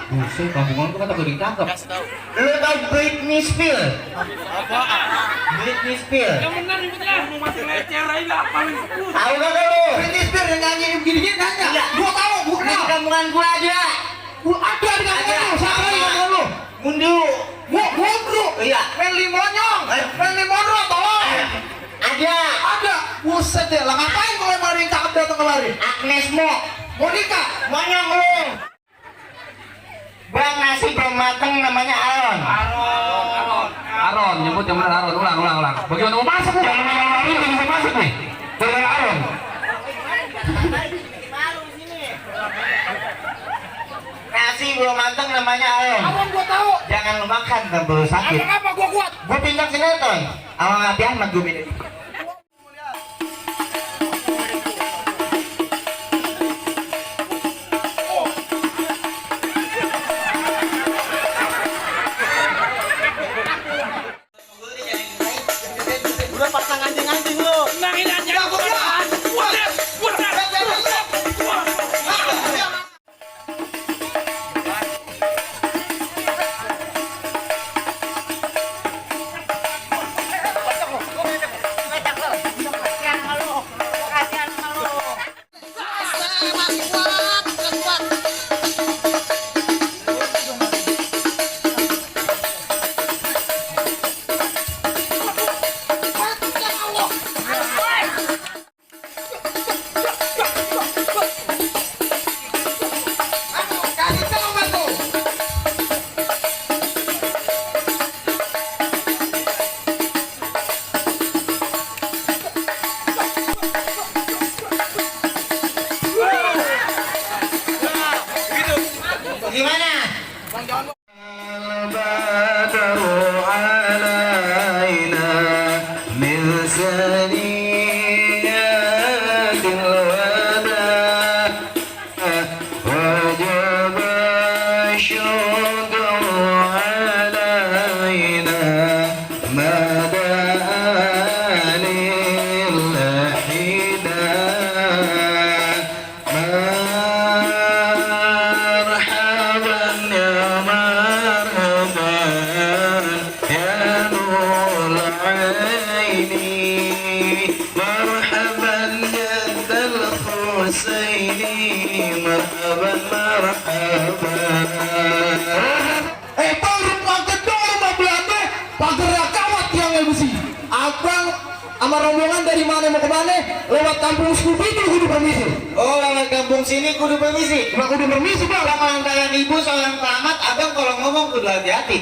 Buset, kampungan tuh kata gue ditangkap. Lu tau Britney Spears? Apa? Britney Spears. Yang benar ributnya. Mau masuk lecer aja paling sepuluh. Tahu gak lu? Britney Spears yang nyanyi begini-gini nanya. Iya. Gua tahu, gua Di kenal. kampungan gua ada. Ada di kampung lu, siapa di kampung lu? Mundu. Mundru. Iya. Menli Monyong. Menli Monro, tolong. Ada. Ada. Buset deh, lah ngapain kalau emang ada yang cakep datang kemari? Agnes Mo. Monica. Monyong lu. Bang nasi belum mateng namanya Aron. Aron, nyebut yang benar Aron. Ulang. Bagaimana mau masuk? Jangan lari, nggak bisa masuk nih. Bagaimana Aron? Nasi belum mateng namanya Aron. Aron gua tahu. Jangan lu makan tembel sakit. Apa gua kuat? Gua bintang sinetron. Awang Abi Ahmad gua beda. Udah pasang anjing-anjing lu. Nangin aja. Buset. Gimana? البدر علينا من ثنيات الوداع وجب الشكر علينا ما دعا للحداء مرحبا يا مرحبا يا نور العين مرحبا جد الحسين مرحبا Pagar gedor sama Belanda, pagar kawat yang besi. Abang sama rombongan dari mana mau ke mana? Lewat kampung Skupi itu kudu permisi. Oh, lewat kampung sini kudu permisi. Cuma kudu permisi bang. Kalau lantaran ibu seorang keramat, abang kalau ngomong kudu hati-hati.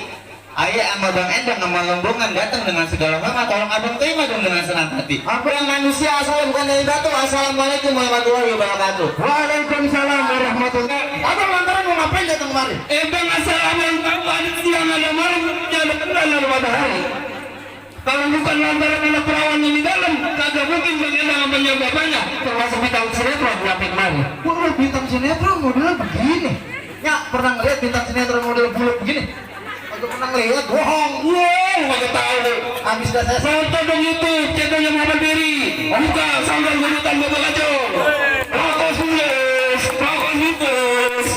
Ayah sama Bang Endang sama rombongan datang dengan segala hormat, tolong abang terima dong dengan senang hati. Apa yang manusia asalnya bukan dari batu. Assalamualaikum warahmatullahi wabarakatuh. Waalaikumsalam warahmatullahi. Abang lantaran mau ngapain datang kemari? Bang assalamualaikum ada siang ada malam ada kenal ada matahari. Kalau bukan lantaran anak perawan ini dalam, kagak mungkin bagaimana namanya bapaknya. Termasuk bintang sinetron ngapain kemari? Wah, bintang sinetron modelnya begini. Ya, pernah ngeliat bintang sinetron model bulat begini? Aku pernah ngeliat, bohong. Wow, kagak tahu. Habis dah saya Foto dong YouTube, channelnya Muhammad Beri. Buka sanggar gurutan Bapak Kaco. Fokus nulis, fokus nulis.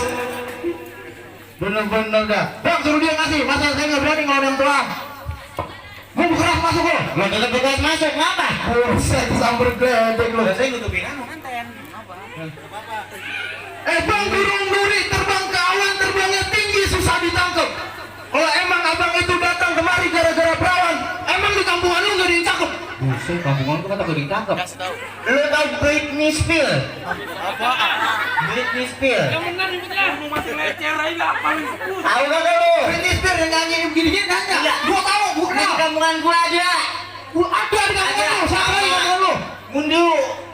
bener-bener dah. Bang, suruh dia ngasih. Masa saya nggak berani kalau yang tua. Mau keras masuk lo. Lo tetap bekas masuk, ngapa? Buset, sambar gledek lo. Saya nutupin anu manten. Bang, burung duri terbang ke awan, terbangnya tinggi, susah ditangkap. Kalau emang abang itu datang kemari gara-gara perawan, emang di kampungan lu nggak ada yang cakep? Buset, kampungan tuh kata gue ditangkap. Lu tau Britney Spears? Apa? Britney Spears. Yang benar ributnya. Mau masuk lecer aja paling sepuluh. Tahu gak lu? Britney Spears yang nyanyi begini-gini nanya. Iya. Gua tahu, gua Di kenal. kampungan gua ada. Ada di kampung lu, siapa di kampung lu? Mundu.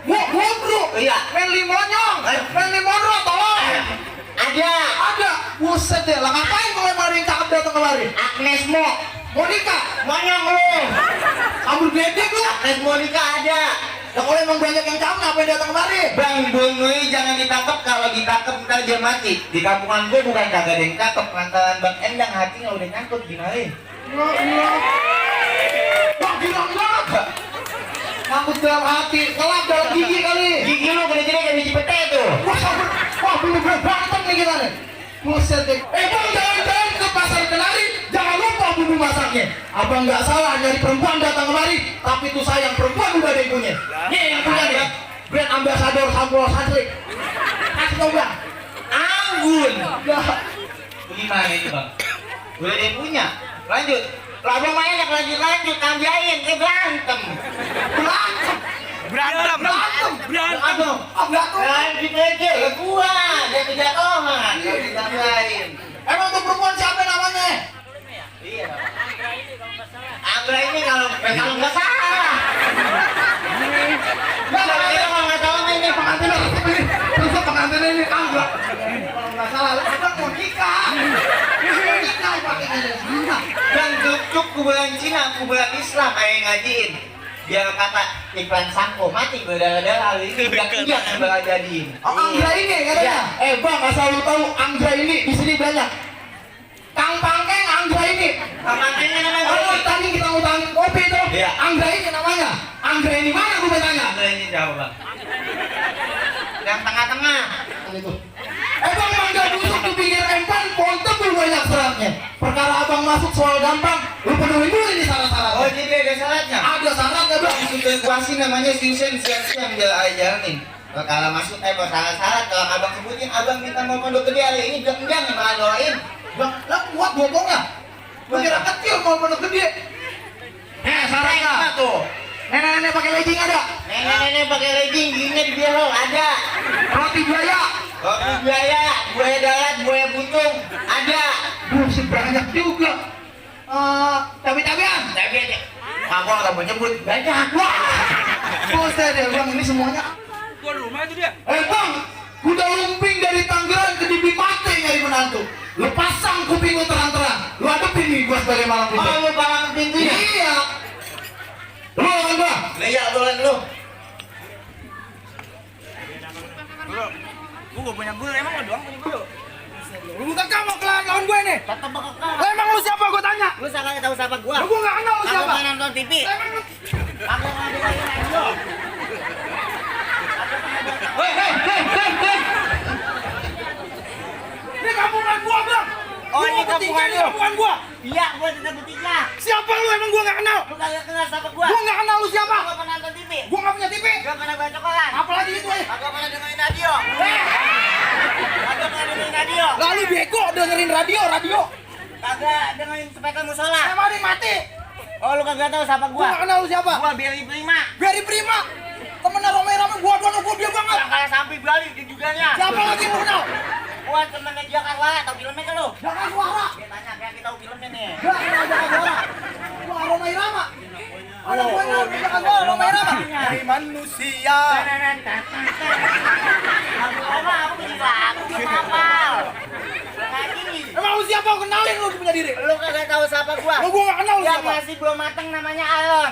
Mundru. Iya. Menli Monyong. Menli Monro, tolong. Ada. Ada. Buset deh, lah ngapain kalau emang ada yang cakep datang kemari? Agnes Mo. Monica. Monyong lu. Kabur gledek lu. Agnes Monica ada. Lah kalau emang banyak yang cakep, ngapain datang kemari? Bang Bunui jangan ditangkap, kalau ditangkap ntar dia mati. Di kampungan gue bukan kagak ada yang cakep, lantaran Bang Endang hatinya udah nyangkut gimana? Ya. Wah, gila banget. Ngangkut dalam hati, kelap dalam gigi kali. Gigi lu gede-gede kayak biji pete tuh. Wah, bener-bener berantem nih kita nih. Buset deh. Bang, jalan-jalan ke pasar Kenari, jangan lupa bumbu masaknya. Abang nggak salah nyari perempuan datang kemari, tapi itu sayang perempuan udah ada ibunya. Nih yang punya nih, brand ambassador Sampul Santri. Kasih tau bang. Anggun. Nah, Gimana itu bang? Udah dia punya. Lanjut. Lah abang banyak lanjut tambahin. Berantem. Aduh. Lanjut aja. Lah gua. Dia kejatuhan. Ditambahin. emang tuh perempuan siapa namanya? Iya. Anggra ini kalau nggak salah. Kalau nggak salah ini Pengantin ini, terus pengantin ini Anggra. Kalau nggak salah, abang mau nikah. Mau nikah pakai ini. dan cuk kuburan Cina, kuburan Islam ayah ngajiin. Biar kata iklan sampo mati berdarah-darah ini udah yang bakal jadiin. Oh, Anggra ini katanya. Bang, asal lu tahu Anggra ini di sini banyak. Kang Pangkeng Anggra ini. Makanya namanya Oh, tadi kita ngutangin kopi tuh. Iya. Anggra ini namanya. Anggra ini mana gue bertanya? Anggra ini jauh bang. Yang tengah-tengah. Gitu. Bang, mangga busuk di pinggir empan, pohon tebel banyak seratnya. Perkara abang masuk soal gampang, lu penuhin dulu ini syarat-syaratnya. Oh jadi ada syaratnya? Ada syaratnya bang. Situasi namanya Susan siang-siang jalanin. Kalau masuk syarat-syarat kalau abang sebutin abang minta mau pondok gede hari ini jangan malah doain. Bang, lah kuat bokongnya. Lu kira kecil mau pondok gede. Syaratnya. Tuh. Nenek-nenek pakai legging ada. Nenek-nenek pakai legging, giginya di biaro ada. Roti buaya. Roti buaya darat, buaya buntung ada. Buset banyak juga. Cabai-cabean. Tapi aja. Aku nggak mau nyebut banyak. Wah. Buset deh bang, ini semuanya. Gua rumah itu dia. Bang, kuda lumping dari Tangerang ke Dibi Pate nyari menantu. Lu pasang kuping lu terang-terang. Lu hadepin nih gua sebagai malam Oh pintu. lu palang pintu ya? Iya. Lu kan gua. Iya bulan lu. Gua gak punya guru, emang lo doang punya guru. Lu bukan kamu lawan gue nih. Tetep bekal. Lah emang lu siapa gua tanya? Lu sangat tahu siapa gua? Lu gua enggak kenal lu Aku siapa. nggak nonton TV. Emang lu Aku nggak dengerin radio. Hei. Ini kampungan gua, Bang. Oh, ini kampungan lu? Kampungan gua. Iya, gua tetap bertiga. Siapa lu emang gua enggak kenal? Lu kagak kenal siapa gua? Gua enggak kenal lu siapa. Gua pernah nonton TV. Gua enggak punya TV. Gak pernah baca koran. Apalagi itu Gak pernah dengerin radio. Kagak pernah dengerin radio. Lalu bego dengerin radio. Kagak dengerin speaker musola. Emang dia mati. Oh lu kagak tahu siapa Gua gua? enggak kenal lu siapa. Gua Billy Prima. Beri Prima. Temennya Rame-Rame gua dia banget. Yang kalah sampai Bali di juganya. Siapa lagi lu kenal? Gua temennya Jakarta. Tahu filmnya kan lu? Jangan suara. Dia tanya kayak kita tahu filmnya nih. Gak kenal jangan suara. Gua Roma-Irama. Ada gua kenal jangan suara Roma-Irama. Dari manusia. Lagu apa? Aku punya lagu belum hafal. Lagi. Emang lu siapa? Kenalin lu punya diri. Lu kagak tahu siapa gua? Lu gua enggak kenal lu Yang siapa. masih belum mateng namanya Alon.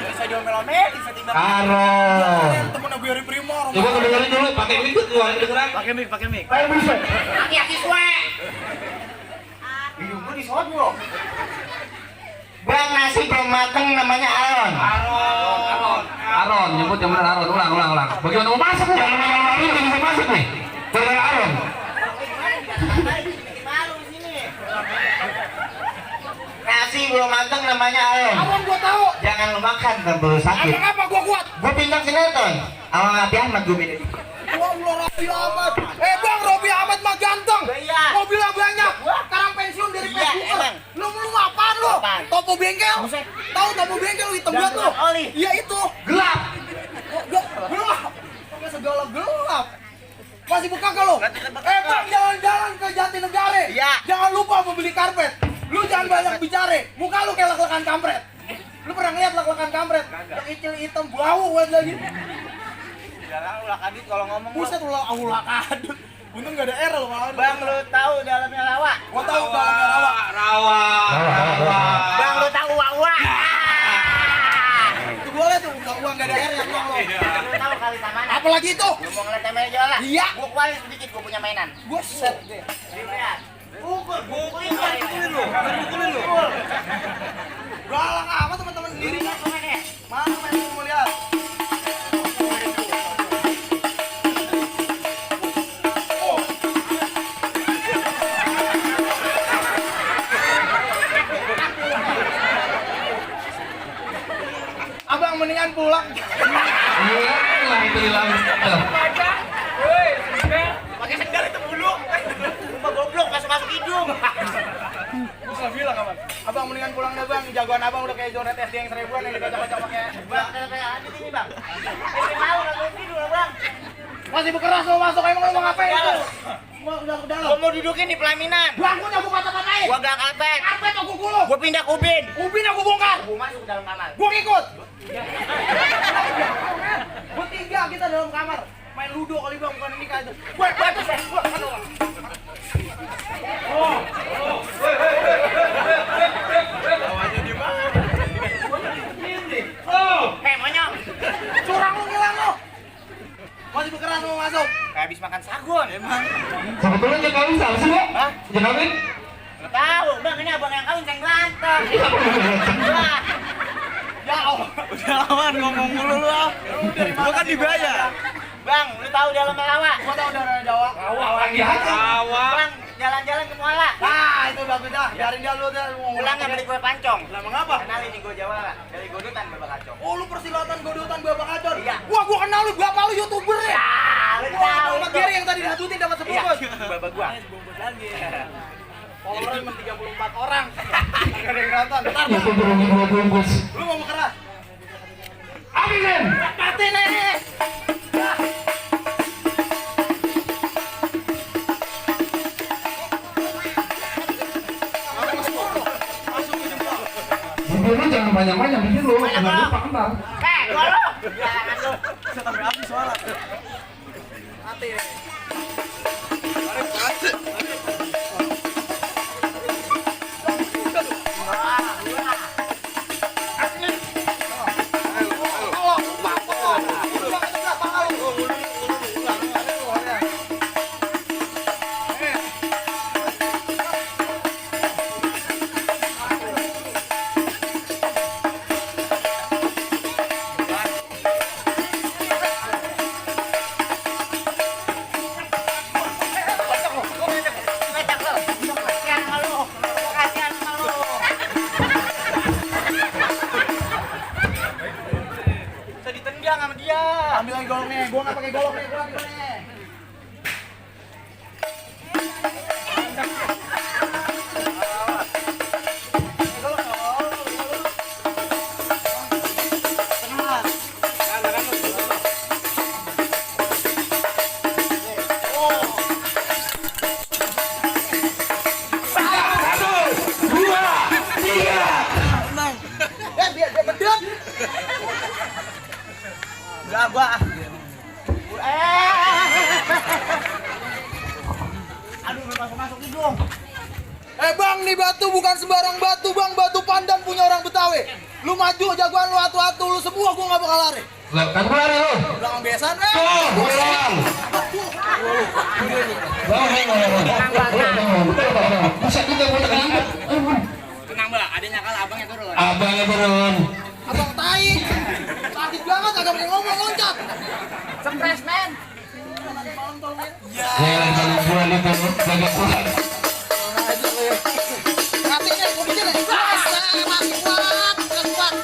Bisa diomel-omel, bisa timbang. Temennya Beri Prima. Coba kedengerin dulu, pakai mic tuh, keluarin dengeran. Pakai mic. Kayak bisa. Aki-aki suwe. Hidung gua disodok loh. Bang nasi belum mateng namanya Alon. Aron, nyebut yang benar Aron, ulang. Bagaimana mau masuk nih? Ini bisa masuk nih. Gara-gara Aron. Malu di sini. Nasi belum mateng namanya Alon. Abang gua tahu. Jangan lu makan kalau sakit. Abang apa gua kuat. Gua bintang sinetron. Awang Nabi Ahmad gua beda. Wah, Robi Ahmad. Bang, Robi Ahmad mah ganteng. Iya. Mobilnya banyak. Sekarang pensiun dari Iya, Facebook. emang. Lu apaan lu? Apaan? Topo bengkel. Buset. Tahu topo bengkel hitam Yang banget tuh. gelap oli. Iya itu. Gelap. Gelap. Pakai segala gelap. Masih buka kalau? Bang, jalan-jalan ke Jatinegara. Iya. Jangan lupa membeli karpet. Lu jangan banyak bicara. Muka lu kayak lek-lekan kampret. Lu pernah ngeliat lek-lekan kampret? Yang kecil hitam bau banget lagi. Jarang ulah kadit kalau ngomong. Buset ulah kadut. Untung gak ada R lo malah. Bang lu tahu dalamnya lawa. Gua tahu dalamnya rawa. Bang lu tahu uang. Itu boleh tuh, uang gak ada R ya uang lo. Lu tahu kali sama mana? Apalagi itu? Lu mau ngeliat temanya jual lah? Iya. Gua kuali sedikit gua punya mainan. Gua set deh. Lihat. Pukulin lu. Galak amat teman-teman sendiri. Mana main mau lihat? Oh, pulang. Hilang itu hilang. Pakai sendal itu bulu. Rumah goblok masuk hidung. Bisa bilang abang. Abang mendingan pulang dah bang. Jagoan abang udah kayak Jonet SD yang 1000-an yang dikocok-kocok pakai. Bang, kayak Adit ini bang. Ini mau nggak tidur bang. Masih bekeras lo masuk emang lo mau ngapain tuh? Mau udah ke dalam. Gua mau dudukin di pelaminan. Bang, gua nyabuk kata-katain. Gua gak karpet. Karpet aku kulo. Gua pindah ke ubin. Ubin aku bongkar. Gua masuk ke dalam kamar. Gua ngikut. Bertiga kita dalam kamar. Main ludo kali bang, bukan nikah itu. Gua Monyong. curang lu ngilang lo. Masih bekeras mau masuk. Kayak habis makan sagon. Emang. Sebetulnya dia kawin sama sih, Pak? Hah? Dia kawin? Nggak tahu, bang ini abang yang kawin saya berantem. Wah. Ya Allah. Udah aman ngomong mulu lu. Gua kan dibayar. Bang, lu tahu dalam rawa? Gua tahu daerah Jawa. Awak lagi aja. Bang, jalan-jalan ke Muala. Ah, itu bagus dah. Biarin dia lu dah. Pulang nggak beli kue pancong. Lama ngapa? Kenalin nih gua Jawa dari Godutan Bapak Kacong. Oh, lu persilatan godotan Bapak Kacor. Iya. Gua kenal lu, bapak lu YouTuber ya. Lu Wah, tahu Muhammad Giri yang tadi dihatutin dapat 10 Iya, bos. bapak gua. Bungkus lagi. Follower cuma 34 orang. Enggak ada yang nonton. Bentar, Itu Bang. berungi 2 bungkus. Lu mau keras? Amin. Mati nih. Bibir lu jangan banyak-banyak bibir lu. Jangan lupa kenal. Gua lu. Jangan lu. Sampai habis soalnya. Mati. Kacang lu. Kasihan sama lu. Kasihan sama lu. Bisa ditendang sama dia. Ambil lagi golongnya. Gua enggak pakai golong nih, gua ambil nih. Biar dia bedek. Enggak, gua. Aduh, masuk hidung. Bang, nih batu bukan sembarang batu bang, batu pandan punya orang Betawi. Lu maju jagoan lu atu-atu lu semua gua nggak bakal lari. Lah, kan gua lari lu. Belakang besan Tuh, bolang. Bisa kita buat angkat. Tenang, Mbak. Adanya kalah abangnya turun. Abangnya turun. Abang tai. Sakit banget agak pakai ngomong loncat. Stres, men. Ya, kalau bulan itu jaga Tuhan. Hatinya gua pikir masih kuat, kuat.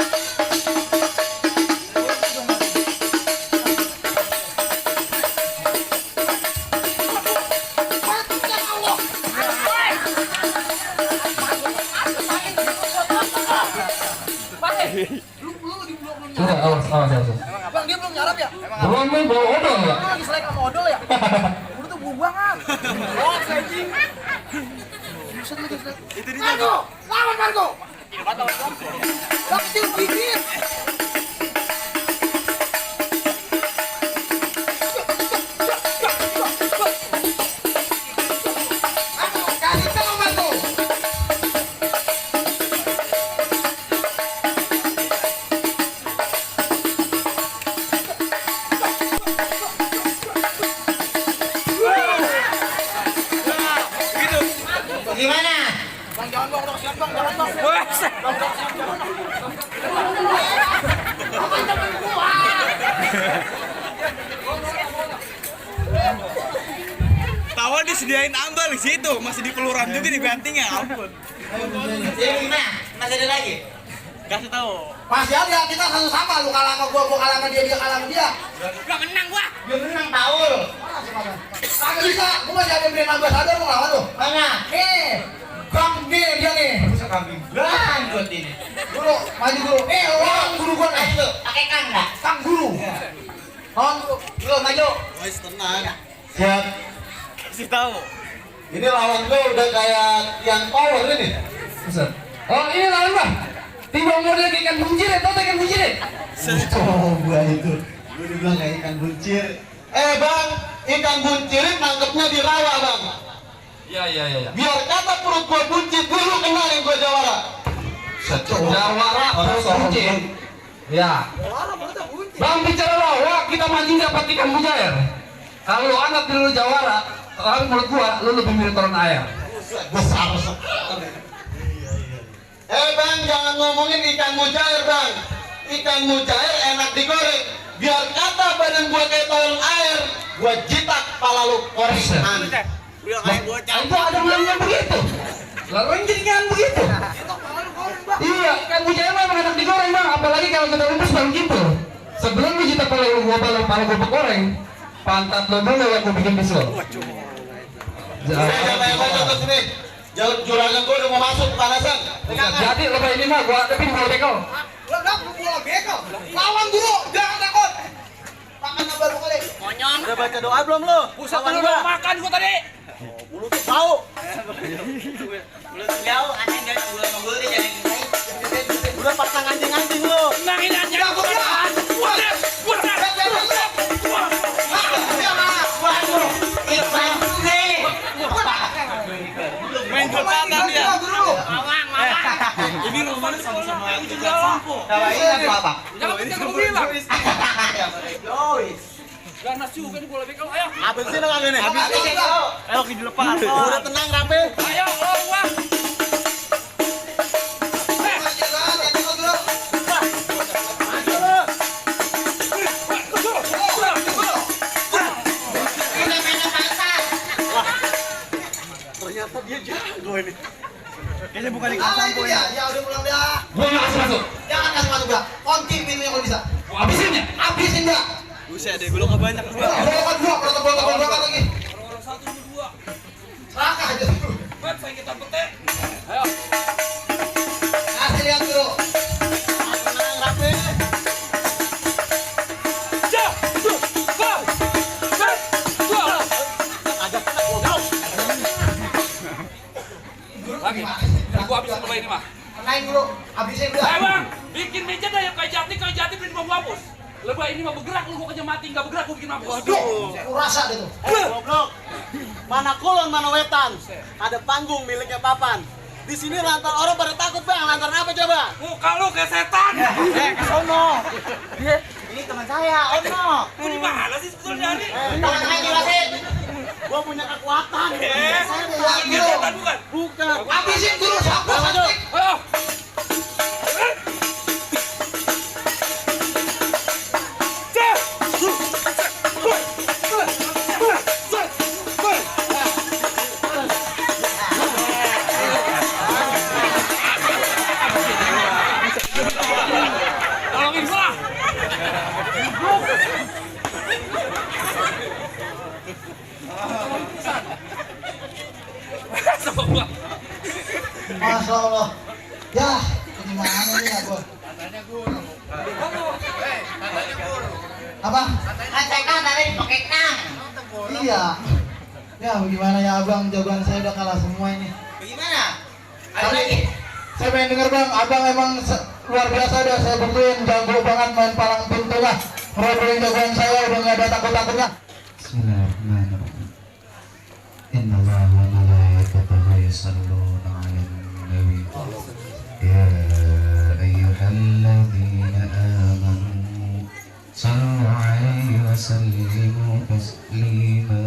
Sudah, awas. Bang, dia belum nyarap ya? Belum nih, bawa odol ya? Lu lagi selek sama odol ya? Udah tuh buang banget. Oh, anjing. Itu dia. Marco, lawan Marco. Kecil dikit. Kasih tahu Marco. Gimana? Bang, jangan bang, udah siap bang, jangan bang. Bang, siap, jangan bang. Abang, jangan gua. Tawa disediain ambal di situ, masih di kelurahan juga dibanting ya ampun. Jadi gimana? Masih ada lagi? Kasih tahu. Masih ada kita satu sama, lu kalah sama gua kalah sama dia kalah sama dia. Gak menang gua. Dia menang tahu. Kagak bisa, gua masih ada brand ambassador mau lawan tuh. Mana? Nih. Bang nih dia nih. Bisa kambing. Lanjut ini. Dulu, maju dulu. Orang guru gua nih. Ayo, pakai kang enggak? Kang guru. On dulu maju. Guys, tenang. Siap. Kasih tahu. Ini lawan gue udah kayak yang power ini. Oh ini lawan bang. Tiba model ikan buncit, tau ikan buncit? Coba itu. Gue dibilang kayak ikan buncir. Bang, ikan buncir nangkepnya di rawa bang. Iya. Biar kata perut gue buncit, dulu kenalin gue jawara. Jawara buncit. Ya. Bang bicara rawa, kita mancing dapat ikan mujair. Kalau anak dulu jawara, tapi menurut gua lu lebih mirip turun air. Besar sekali. Bang, jangan ngomongin ikan mujair bang. Ikan mujair enak digoreng. Biar kata badan gua kayak tahun air, gua jitak kepala lu korengan. Udah kayak bocah. Itu ada yang begitu. Lalu yang jadi kan begitu. Iya, ikan mujair memang enak digoreng bang. Apalagi kalau kita rebus baru gitu. Sebelum lu jitak kepala lu gua goreng, pantat lo dulu yang gua bikin bisul. Jauh juragan gua udah mau masuk panasan. Jadi lebih ini mah gua tapi bola bekel. Bola bekel. Lawan dulu, jangan takut. Makan baru kali. Monyong. Udah baca doa belum lu? Pusat lu belum makan gua tadi. Mulut bau. Mulut jauh, aneh enggak nggul dia jangan. Udah pasang anjing-anjing lu. Nangin aja gua kan. Main golpatan dia. Mawang. Ini rumahnya sama-sama juga sampo. Ini apa? Jangan kita gua bilang. Gak nasi juga nih bola bekel, ayo. Habisin enggak nih? Habisin. Ayo dilepas. Udah tenang rapi. Ayo, wah. Ternyata dia jago ini. Kayaknya bukan ikan sampo ya. Ya udah pulang dah. Gua nggak kasih masuk. Jangan kasih masuk dah. Kunci pintunya kalau bisa. Gua habisinnya. Habisin dah. Buset deh, gulung kebanyak. Protokol dua berangkat lagi. Orang satu dua. Serahkan aja dulu. Buat saya kita petek. Ayo. Kasih lihat dulu. Tenang rapi. Jah, tuh, go. Set, go. Agak kena gua. Lagi. Gua habis coba ini mah. Naik dulu. Habisin Ayo dah. bang, bikin meja dah yang kayak jati beli mau hapus. Lebah ini mah bergerak, lu gua kerja mati nggak bergerak, gua bikin hapus. Aku rasa deh tuh. Goblok. Mana kulon mana wetan. Ada panggung miliknya Papan. Di sini lantaran orang pada takut bang. Lantaran apa coba? Muka lu kayak setan. Ono. Ini teman saya, Ono. Lu di mana sih sebetulnya nih? Tangan saya jelasin. Gua punya kekuatan. Saya Bukan dia setan bukan? bukan. Habisin dulu. Sapu Maju. Ayo. Tolongin gua. Sama gua. Masya Allah. Ya, gimana nih aku? Apa? Kan tadi pakai kang. Iya. Ya, bagaimana ya abang? Jawaban saya udah kalah semua ini. Bagaimana? Tapi saya pengen denger bang, abang emang luar biasa dah. Saya buktiin jago banget main palang pintu lah. Ngobrolin jagoan saya udah nggak ada takut-takutnya. Bismillahirrahmanirrahim. Innallaha wa malaikatahu yusholluna 'alan nabi. Ya ayyuhalladzina amanu shallu 'alaihi wa sallimu taslima.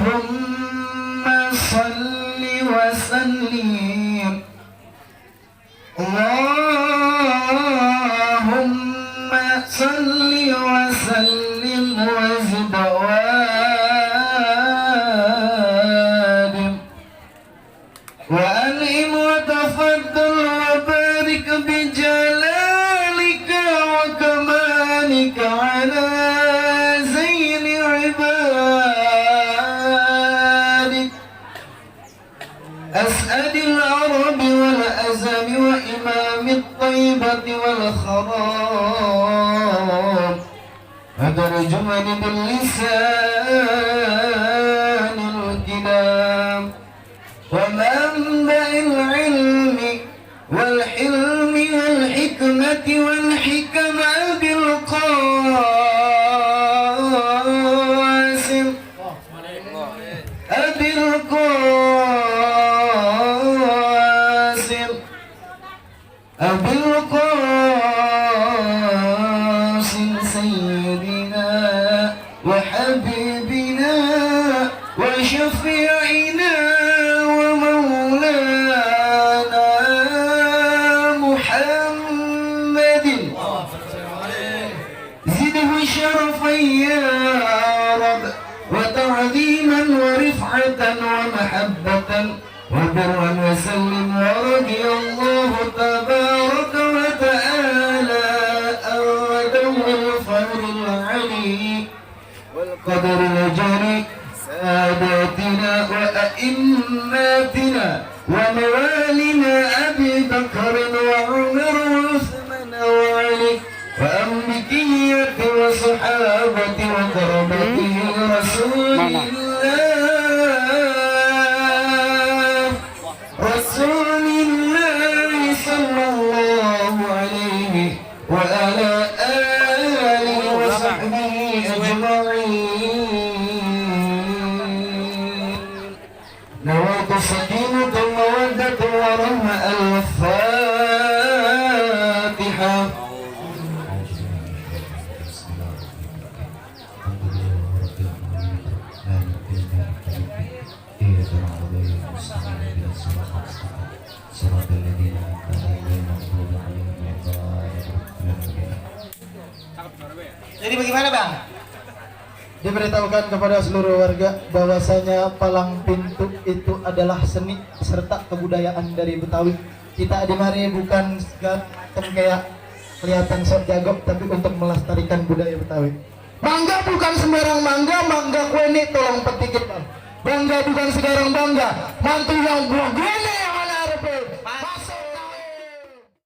Allahumma salli wa sallim. Allahumma salli wa sallim wa zid wa خراب أترجمني باللسان الكلام ومنبع العلم والحلم والحكمة والحكم بالقاسم أبي القاسم أبي القاسم سيدنا وحبيبنا وشفيعنا ومولانا محمد زده شرفا يا رب وتعظيما ورفعة ومحبة وبرا وسلم ورضي الله تبارك وتعالى أبدا الفضل العلي والقدر الجلي ساداتنا وأئماتنا وموالنا أبي بكر وعمر وعثمان وعلي وأنبياء وصحابة وكرامته رسول الله صلى الله عليه وعلى آله وصحبه أجمعين نويت السكينة المودة ورحمة الفاتحة صراط الذين أنعمت عليهم غير المغضوب عليهم ولا الضالين. Jadi bagaimana bang? Diberitahukan kepada seluruh warga bahwasanya palang pintu itu adalah seni serta kebudayaan dari Betawi. Kita di mari bukan segala macam kayak kelihatan sok jago, tapi untuk melestarikan budaya Betawi. Mangga bukan sembarang mangga, mangga kue ini tolong petikin bang. Bangga bukan sekarang bangga, mantu yang buah gini yang